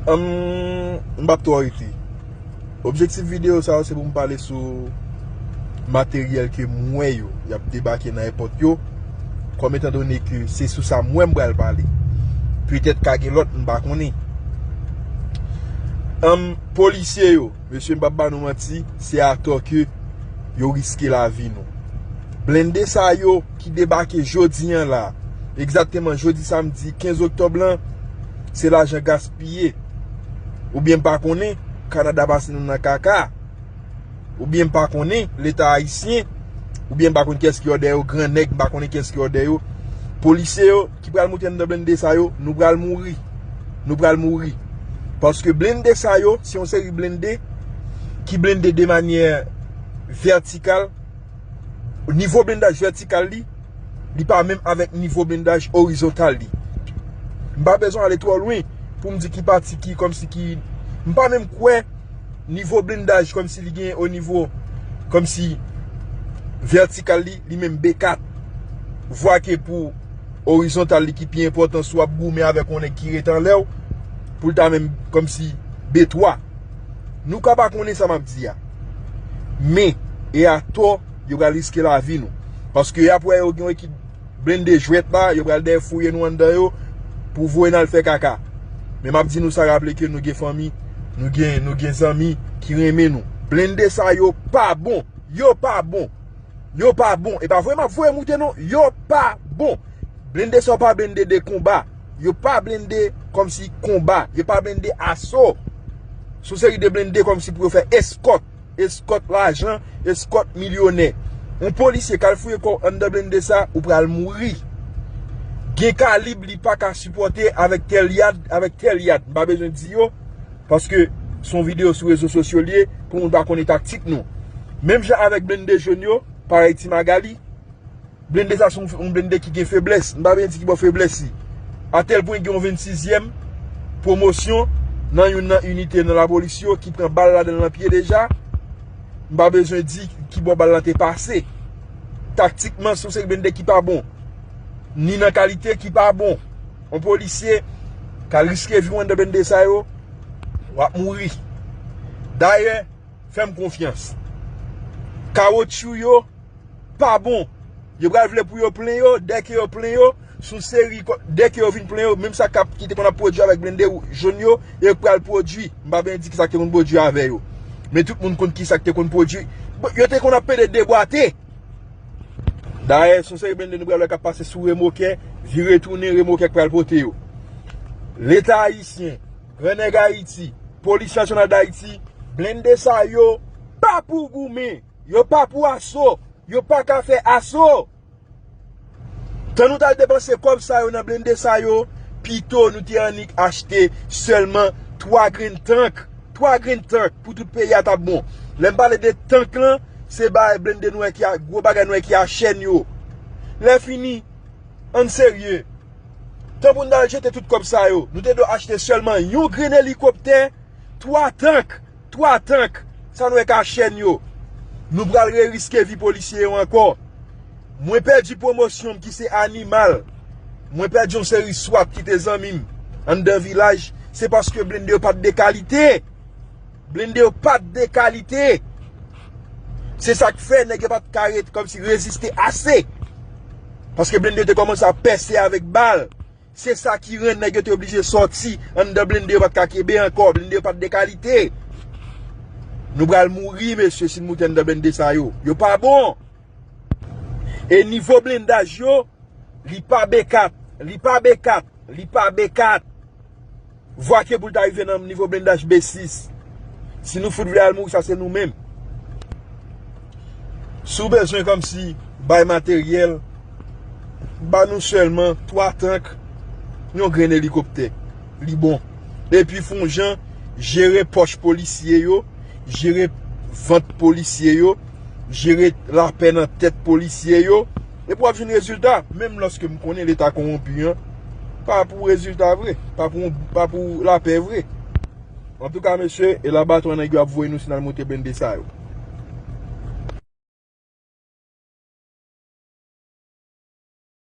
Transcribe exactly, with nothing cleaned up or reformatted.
Hum, m p ap twò rete. Objektif videyo sa yo se pou m pale sou materyèl ke m wè yo, y ap debake nan èpòt yo, kòm etan done ke se sou sa m wè m pral pale. Petèt ka gen lòt, m pa konnen. Hum, polisye yo, mesye, m p ap ba nou manti, se atò ke yo riske lavi nou. Blende sa yo ki debake jodi an la, egzakteman jodi samdi kenz oktòb lan, se lajan gaspiye. Oubyen m pa konnen, Kanada pase nou nan kaka. Oubyen m pa konnen, Leta ayisyen. Oubyen m pa konn kiyès ki odè yo, gran nèg, m pa konnen kiyès ki odè yo. Polisye yo ki pral moute anndan blende sa yo, nou pral mouri. Nou pral mouri. Paske blende sa yo, se yon seri blende ki blende de manyè vètikal. Nivo blendaj vètikal li, li pa menm avèk nivo blendaj orizontal li. M pa bezwen ale twò lwen pou m di ki pati ki kòmsi ki, m pa menm kwè nivo blendaj kòmsi li gen o nivo kòmsi vètikal li, li menm B kat. Vwa ke pou orizontal li ki pi enpòtan si w ap goumen avèk yon nèg ki ret anlè w, pou l ta menm kòmsi B twa. Nou ka pa konnen sa m ap di a. Men, e atò, yo pral riske lavi nou. Paske y ap wè yo gen yon ekip blende jwèt la, yo pral dèyè fouye nou anndan yo pou voye n al fè kaka. Men m ap di nou sa, raple ke nou gen fanmi, nou gen, nou gen zanmi ki renmen nou. Blende sa yo pa bon. Yo pa bon. Yo pa bon. E pa voye m ap voye moute non. Yo pa bon. Blende sa yo pa blende de konba. Yo pa blende kòmsi konba. Yo pa blende aso. Se yon seri de blende kòmsi pou yo fè eskòt. Eskòt lajan, eskòt milyonè. Yon polisye k al fouye kò w anndan blende sa, ou pral mouri. Gen kalib li pa ka sipòte avèk tèl yad, avèk tèl yad. M pa bezwen di yo, paske se yon videyo sou rezo sosyo l ye, pou moun pa konnen taktik nou. Menm jan avèk blende jòn yo, parèy Ti Magali, blende sa se yon, yon blende ki gen feblès. M pa bezwen di ki bò feblès li. Atèl pwen gen yon vennsizyèm pwomosyon nan youn nan inite nan lapolis yo ki pran bal ladan l nan pye deja. M pa bezwen di ki bò bal lan te pase. Taktikman, se yon seri blende ki pa bon. Ni nan kalite ki pa bon. Yon polisye k al riske vi w anndan blende sa yo, w ap mouri. Dayè, fè m konfyans. Kawotchou yo pa bon. Yo pral vle pou yo plen yo, dèke yo plen yo, se yon seri ko-, dèke yo vin plen yo, menm sa k ap, ki te konn ap pwodui avèk blende jòn yo, yo pral pwodui. M pa bezwen di kisa k te konn pwodui avè yo. Men tout moun konn kisa k te konn pwodui. Bon, yo te konn ap pede debwate. Dayè, se yon seri blende nou pral wè k ap pase sou remokè, vire tounen, remokè k pral pote yo. Leta ayisyen, Gran Nèg Ayiti, Polis Nasyonal d Ayiti, blende sa yo pa pou goumen, yo pa pou aso, yo pa ka fè aso. Tan nou t al depanse kòb sa yo nan blende sa yo, pito nou te annik achte sèlman twa grenn tank. Twa grenn tank pou tout peyi a t ap bon. Lè m pale de tank lan, se bagay blende nou wè ki a, gwo bagay nou wè ki a chèn yo. Lè fini, ann serye. Tan pou n t al jete tout kòb sa yo, nou te dwe achte sèlman yon grenn elikoptè, twa tank, twa tank, sa nou wè k a chèn yo. Nou pral reriske vi polisye yo ankò. Mwen pèdi pwomosyon m ki se animal. Mwen pèdi yon seri swat ki te zanmi m anndan vilaj. Se paske blende yo pa t de kalite. Blende yo pa t de kalite. Se sa k fè nèg yo pa t ka ret kòmsi reziste ase. Paske blende yo te kòmanse ap pèse avèk bal. Se sa ki rann nèg yo te oblije sòti anndan blende yo pa t ka kenbe ankò. Blende yo pa t de kalite. Nou pral mouri, mesye, si n moute anndan blende sa yo. Yo pa bon. E nivo blendaj yo, li pa B kat, li pa B kat, li pa B kat. Vwa ke pou l ta rive nan nivo blendaj B sis. Si nou fout vle al mouri, sa se nou menm. Si w bezwen kòmsi bay materyèl, ba nou sèlman twa tank, yon grenn elikoptè. Li bon. Epi fè yon jan, jere pòch polisye yo, jere vant polisye yo, jere lapè nan tèt polisye yo. Epi w ap jwenn rezilta, menm lòske m konnen Leta kowonpi an, pa pou rezilta vre, pa pou, pa pou lapè vre. Antouka, mesye, e labatwa nèg yo ap voye nou si n al moute blende sa yo.